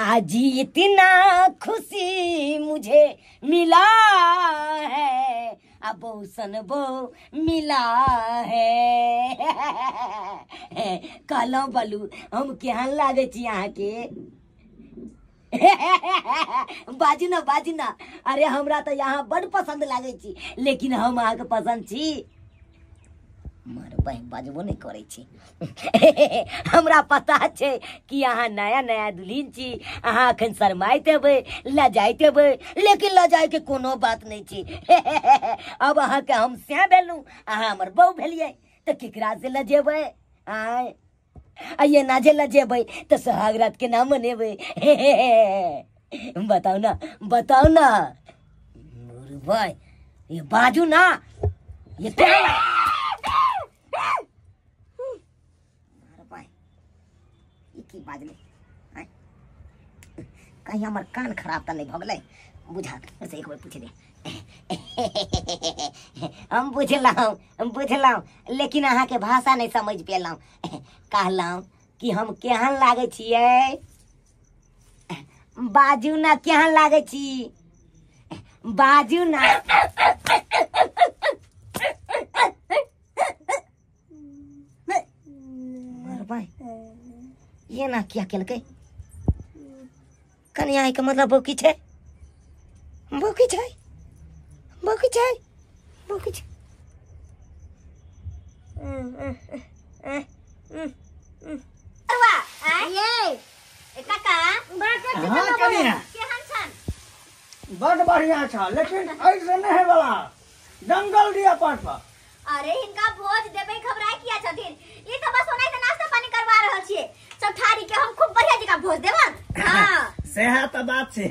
आज इतना खुशी मुझे मिला है, अब सन बो मिला है। कहलहुँ बलू हम केहन लागै छी अहाँके? बाजू ना बाजू ना। अरे हमरा तो यहाँ बड़ पसंद लागै छी, लेकिन हम अहाँके पसंद छी। मार बहिन बाजबो नहीं करै छी। हमरा पता छै कि अहाँ नया नया दुल्हन छी, अहाँ अखन शरमाइत हेबै, लजाइत हेबै, लेकिन लजाइके कोनो बात नहीं छी। अब अहाँके हम सएह भेलहुँ, अहाँ हमर बहू भेलियै, तऽ केकरा से लजेबै? आँय आ एना जे लजेबै तऽ सोहाग रात के ना मनेबै। बताउ ना बताउ ना भाई, ये बाजू ना, ये की बाजले? कहीं हमर कान खराब तऽ नहीं भऽ गेलै? बुझा से एक बेर पूछ दे। हम बुझलहुँ हम बुझलहुँ, लेकिन अहाँके भाषा नहीं समझ पेलहुँ। कहलहुँ कि हम केहन लागै छियै? बाजू ना केहन लागै छी? बाजू ना। ये ना क्या केलकै कनिया के मतलब बौकी छै, बौकी छै, बौकी छै, बौकी छै। ये काका हां कनिया केहन छन? बड़ बढ़िया छ, लेकिन ऐसे नहीं है वाला जंगल दिया पाट पर। अरे हिनका भोज देबै घबराय किया छथिन? ई त बस ओनाहिते नाश्ता पानी करवा रहल छियै। चौठारी के हम खूब बढ़िया जगह भोज देबन। हां सेहा त बात छै,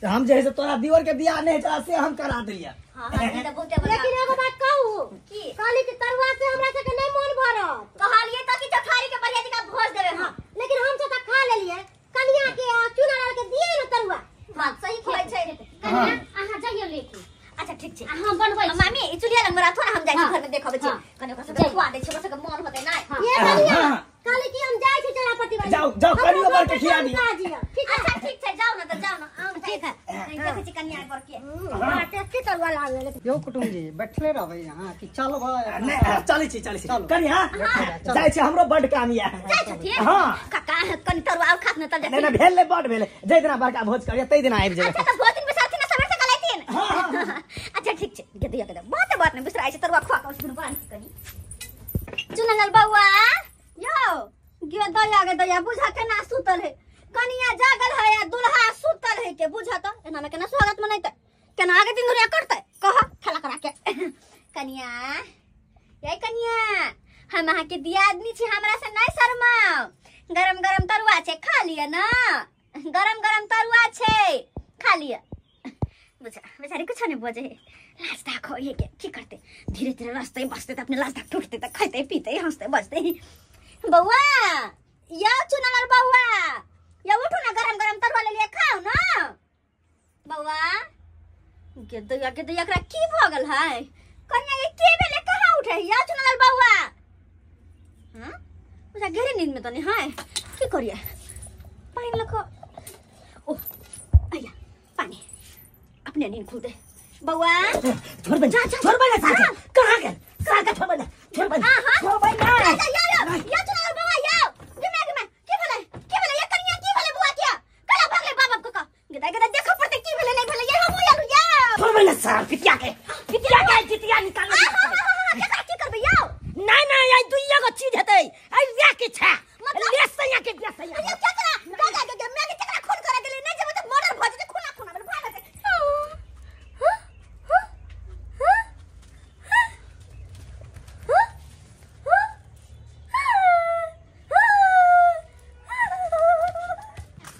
हम जे है से तोरा दियोर के बियाह नहीं चला से हम करा देलियै। हां हां ई त बहुते बढ़िया। लेकिन एगो बात कहू की? कहली कि तरुआ से हमरा सबके नहीं मोन भरत। कहलियै त कि चौठारी के बढ़िया जगह भोज देबै हम, लेकिन हम सब त खा लेलियै। कनिया के चूना डाल के दियै न तरुआ। बात सही कहै छै। कनिया अहाँ जइयो लेके। अच्छा ठीक छै, हम बनबै छी। मामी ई चुलिया लग में राखो ना, हम जाइ छी घर में देखबै छी। कने ओकरा सबके खुआ दै छी, ओकरा सबके मन होतै नै। ये कनिया कहली कि हम जाइ छी चोरापट्टी वाली। जाओ जाओ कनियो बर के खिया दियो। ठीक है। अच्छा ठीक छै, जाओ ना त जाओ ना। हम ठीक है, देखै छी कनिया पर के। हां टेस्टी तरुआ लागल। यो कुटुम जी बैठले रहबै यहाँ कि चलबै? नै चलै छी चलै छी कनिया, जाइ छी हमरो बड काम या। जाइ छथिन? हां काका कनि तरुआ और खात न तब नै नै भेल नै बड भेल। जै दिना बड़का भोज करिया तै दिना आबि जेबै। अच्छा त भोज दिन बैसारथिन ना सबेर सकाल अइथिन। हां अच्छा ठीक छै, गे दिया के बात बात नै बिसराइ छै। तरुआ खुआ के दुनू बान कनि। चुनल बौआ यो गे दया गे दया, बुझा केना सुतल है कनिया, जागल है या दुल्हा सुतल है के बुझा त एना में केना स्वागत मनैते, केना आगे दिन दुनिया करते? कह खेला करा के। कनिया ये कनिया, हम अहाँ के दियादनी छी, हमरा से नहीं शर्माओ। गरम गरम तरुआ छै, खा लिअ ना। गरम गरम तरुआ छै, खा लिअ। बुझा बेचारी कुछ नहीं बजे है, लाज दाखो ये के की करते, धीरे धीरे रास्ते बसते अपने लाज दाख टूटते त खाते पीते हंसते बजते। बौआ या चुनल बौआ या उठो ना, गरम गरम तरुआ ले लिया खाओ ना। बौआ के दया के दया, एकरा की भ गेल है कन्या के? के भेले कहाँ उठे या चुनल बौआ? हां बुझा गहरी नींद में तनी है, की करिए? पानी लखो। ओ आया पानी, अपने नींद खुल दे बौआ। छोड़ बन छोड़ बन, कहाँ गेल? साका छोड़ बन छोड़ बन छोड़ बन। या या या चुनल बौआ या गिमे गिमे की भेले की भेले या कन्या की भेले बुआ किया कला भागले बाप बाप का गदा गदा देखो पड़ते की भेले नहीं भेले। ये हम यालु या छोड़ बन सार पिटिया के पिटिया के जितिया निकाल। केकरा की करबै यौ? नहीं नहीं आई दुइया गो चीज हेतै, आई या के छा ले सैया के ले सैया। ये केकरा केकरा के मैं के केकरा खून करे गेलै? नहीं जेबै त मर्डर भ जेतै, खूना खूना भेल भाग जेतै।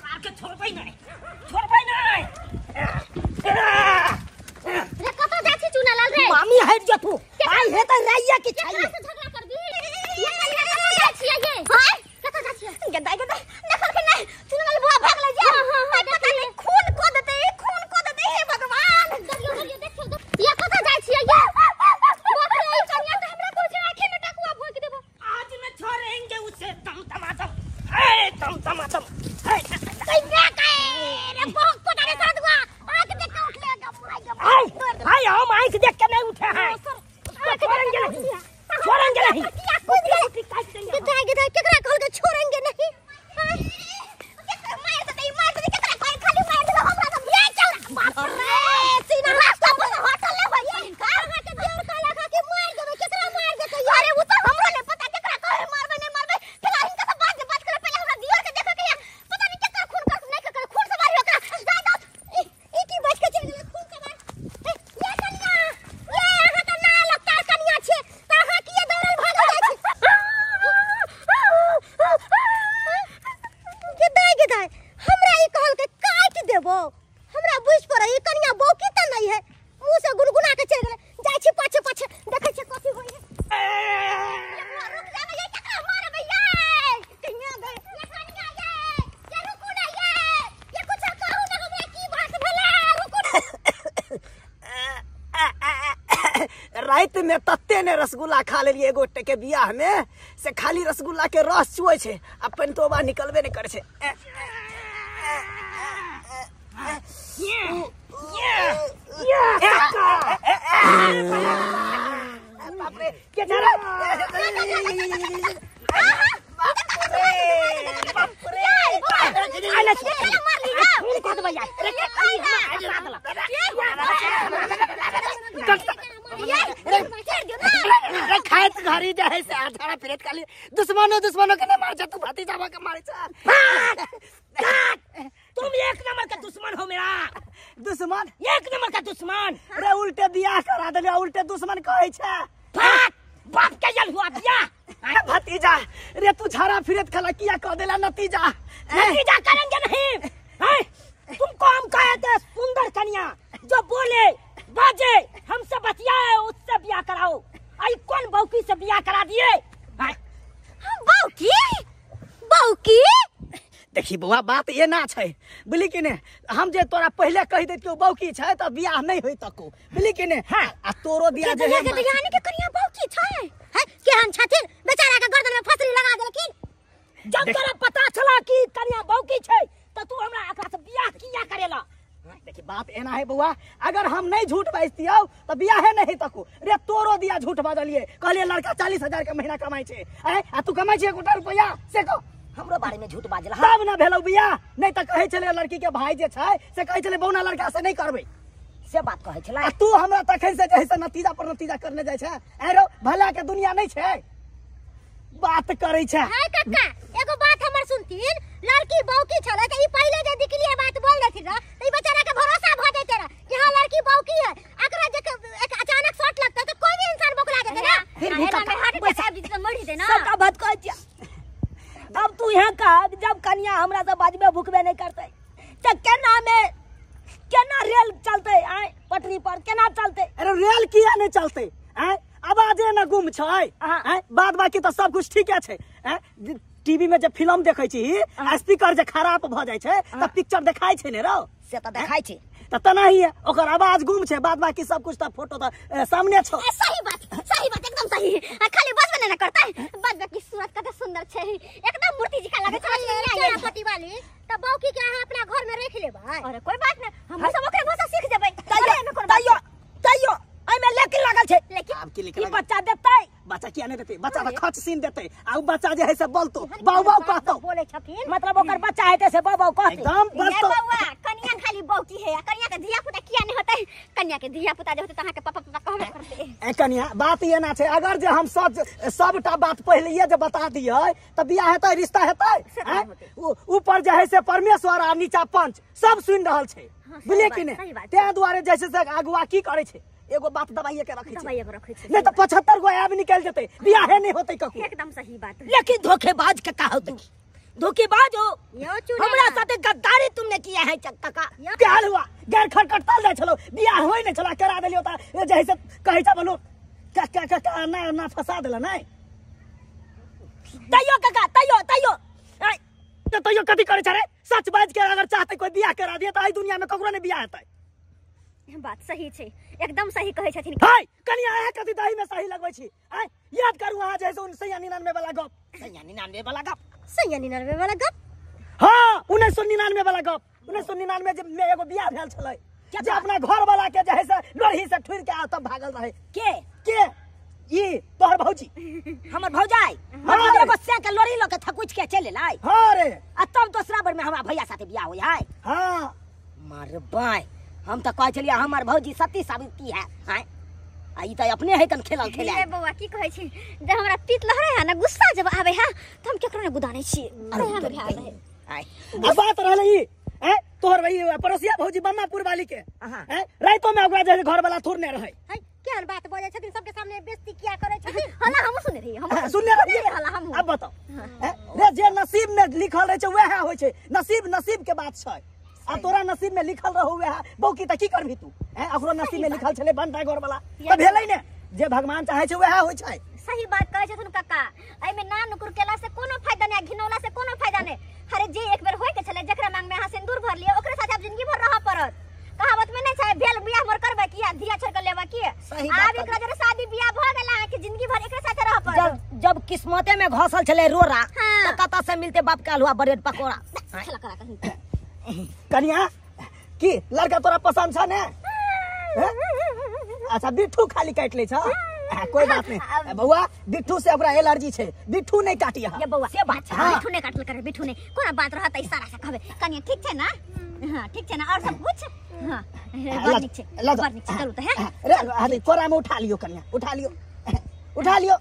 सार के छोड़बै नहीं छोड़बै नहीं। रे कत जाइ छी चुनालाल रे? मामी हट जा तू, आई हे त रैया के केकरा से झगड़ा करबी? ये कनिया कत जाइ छियै ये? हां कत जाइ छियै? गदा गदा देखल के नहीं चुनल बुआ भागले जा। हां हां पता नहीं खून को देते, खून को देते। हे भगवान डरियो डरियो देखियो ये कत जाइ छियै ये? बाप रे ई कनिया त हमरा कोइ आंखि में टकुआ भोंक देबो। आज न छोड़ेंगे उसे दम दमादम, ए दम दमादम। ए कन्या के ई कहल के काट देबो। हमरा बुझ पर ई कनिया बौकी त नहीं है, मुंह से गुनगुना के चल गेलै। जाय छी पाछे पाछे देखै छी कथी होय है। रुक जा ये केकरा मारबै ये कनिया गए ये कनिया ये ये रुकू ना ये कुछ कहू ना हमरा की बात भेलै रुकू। रात में तत्ते ने रसगुल्ला खा लेलिए एगो के बियाह में से खाली रसगुल्ला के रस चुए छे आ पेंटोबा निकलबे नहीं करे छे। बाप रे के झरा बाप रे खाइत घरी जाए से आधारा फिरत खाली दुश्मनो दुश्मनो के मार जा तू भतीजा के मारे जा। तुम एक नंबर का दुश्मन हो मेरा। दुश्मन एक नंबर का दुश्मन रे उल्टे बियाह करा देले उल्टे दुश्मन कहै छै। बाप के जल हुआ बियाह। भतीजा रे तू झाड़ा फिरत खाला किया कह देला नतीजा। नतीजा करेंगे नहीं हैं? तुमको हम कहे थे सुंदर कन्या जो बोले बाजे हमसे बतियाए उससे बियाह कराओ, आई कौन बौकी से बियाह करा दिए? बौकी बौकी देखी बौआ बात ये ना छै बुझली कि ने, हम जे तोरा पहले कहि दैतियौ बौकी छै त बियाह नहीं होई तको बुझली कि ने। हां आ तोरो बियाह जे है यानी के कन्या बौकी छै हैं केहन छथिन बेचारा के गर्दन में फसरी लगा देलखिन। जब तोरा पता चला कि कन्या बौकी छै त तू हमरा एकरा से बियाह किया करेला? देखी बात एना है बौआ, अगर हम नहीं झूठ बाजतियौ त बियाहे नहीं तको। रे तोरो दिया झूठ बाजलिए कहलिए लड़का 40,000 के महीना कमाई छै आ तू कमाई छै एकोटा रुपया से कह हमरो बारे में झूठ बाजला तब ना भेलौ बियाह। नहीं त कहै छलै लड़की के भाई जे छै से कहै छलै बौना लड़का से नहीं करबै से बात कहै छलै। आ तू हमरा तखन से जे है से नतीजा पर नतीजा करने जाइ छै। ए रो भला के दुनिया नहीं छै बात करै छै। हाय कक्का एगो बात हमर सुनथिन, लड़की बौकी छलै त ई पहिले जे दिखलिए बात बोल देथिन र त ई बेचारा के भरोसा भ जैते र कि हां लड़की बौकी है। एकरा जे एक अचानक शॉट लगता त कोई भी इंसान बौकला जेते ना। फिर भी कक्का हार्ट अटैक आबि जेते मरि जेते ना। सबका बात कहै छियै। अब तू यहाँ कह जब कन्या हमरा से बाजबे भुकबे नहीं करते त केना में केना रेल चलते आय पटरी पर केना चलते? अरे रेल किया नहीं चलते आय आवाजे ना गुम छै आय बाद बाकी त सब कुछ ठीके छै। टीवी में जब फिल्म देखै छी स्पीकर जे खराब भ जाइ छै त पिक्चर देखाइ छै ने रौ से त देखाइ छै त तेनाही ओकर आवाज गुम छै बाद बाकी सब कुछ त फोटो त सामने छौ। सही बात एकदम सही। खाली बजबे न करता है बाद बाकी सूरत कते सुंदर छै एकदम मूर्ति जी का लगे छै। पति वाली त बौकी के अहाँ अपना घर में रख लेबै। अरे कोई बात न हम सब ओकरे भाषा सीख जेबै। तैयो तैयो एमे लेकिन लागल छै। लेकिन आब की लेकिन ई बच्चा देतै? बच्चा किया नहीं देतै? बच्चा त खच सीन देतै आ उ बच्चा जे है से बोलतो बाऊ बाऊ कहतो बोले छथिन मतलब ओकर बच्चा हेतै से बाऊ बाऊ कहतै एकदम बोलतो। बौआ कन्या खाली बौकी है कन्या के धिया पुता किया नहीं होतै? कन्या के धिया पुता जे होतै त अहाँ के पापा पापा कहबे करतै। ए कन्या बात ये ना छै अगर जे हम सब सबटा बात पहिले जे बता दियै त बियाह हेतै रिश्ता हेतै। ऊपर जे है से परमेश्वर आ नीचा पंच सब सुनि रहल छै बुझलियै कि नै? तें दुआरे जैसे से अगुआ की करै छै एगो बात दबाइए के रखै छै दबाइए के रखै छै नहीं त 75 गो आब निकल जेतै बियाहे नहीं होतै ककरो। एकदम सही बात। लेकिन धोखेबाज के का हो तू? धोखेबाज हो हमरा साथे गद्दारी तुमने किया है काका। प्यार हुआ गैर खटखटल जाय छलो बियाह होय नहीं छला करा देलियो त जैसे कहै छ बोलो का का का ना ना फसा देला नहीं तैयो काका तैयो तैयो तैयो कथी करै छ रे? सच बाज के अगर चाहते कोई बियाह करा दिए त आई दुनिया में ककरो नहीं बियाह हेतै। बात सही छै एकदम सही कहै छथिन। हाय कनिया अहाँ कथी दही में सही लगबै छी आय याद करू अहाँ जैसे 1999 वाला गप 1999 वाला गप 1999 वाला गप हां 1999 वाला गप 1999 जे में एगो बियाह भेल छलै जे अपना घर वाला के जे है से लोही से ठुर के आ तब भागल रहे के ई तोहर भौजी हमर भौजाई हमर एगो से के लोरी ल के थकुच के चल एलै। हां रे आ तब दोसरा बेर में हमरा भैया साथे बियाह होय है। हां मारबै हम त कहै छलियै हमर भौजी सती सावित्री है आय आ ई त अपने है तन खेलल खेले। हे बौआ की कहै छी जब हमरा तीत लहरे है ना गुस्सा जब आवे है त हम केकरो ने गुदानै छी आय आ बात रहलै ई ए तोहर भाई पड़ोसिया भौजी बम्मापुर वाली के ए रातो में ओकरा जे घर वाला थोड़ ने रहै। केहन बात बजै छथिन सबके सामने बेइज्जती किया करै छथिन हला हमहूँ सुनने रहियै हमहूँ सुनने रहियै हला हमहूँ अब बताओ रे जे नसीब में लिखल रहे छै वएह होइ छै नसीब नसीब के बात छै आ तोरा नसीब में लिखल रहो वएह बौकी त की करबी तू ओकरो नसीब में लिखल छलै बंटा घर वाला त भेलै ने जे भगवान चाहे छै वएह होइ छै सही बात कहै छथुन काका एहिमे ना नुकुर केला से कोनो फायदा नहि घिनौला से कोनो फायदा नहि अरे जे एक बेर होय के छलै जकरा मांग में अहाँ सिंदूर भर लिअ ओकरे साथे आब जिंदगी भर रहऽ पड़त कहावत में नहीं छै भेल बियाह मोर करबै किया धिया छोड़ के लेबै किया आब एकरा जरे शादी बियाह भ गेल अहाँ के जिंदगी भर एकरे साथे रहऽ पड़त जब किस्मते में घसल छलै रोड़ा त कतऽ से मिलते बाप के हलवा ब्रेड पकोड़ा खेला करा कहीं कनिया की लड़का तोरा पसंद छ ने अच्छा बिट्ठू खाली काटि लै छ कोई बात नहीं बउआ बिट्ठू से ओकरा एलर्जी छै बिट्ठू नहीं काटी ये बउआ से बात छै बिट्ठू नहीं काटल करे बिट्ठू नहीं कोना बात रहत इशारा से कहबे कनिया ठीक छै ना हां ठीक छै ना और सब कुछ हां बड़ नीक छै बड़ नीक छै चलू त है रे अरे कोरा में उठा लियो कनिया उठा लियो उठा लियो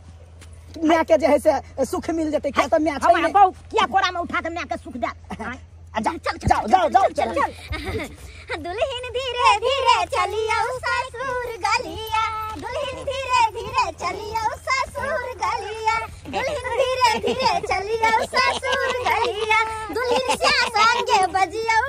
माय के जे है से सुख मिल जेतै किया त माय छै हमरा बउ किया कोरा में उठा के माय के सुख दे जाओ जाओ जाओ जाओ चल चल दुल्हन धीरे धीरे चलियो ससुर गलिया दुल्हन धीरे धीरे चलियो ससुर गलिया दुल्हन धीरे धीरे चलियो ससुर गलिया दुल्हन श्या संगे बजियो।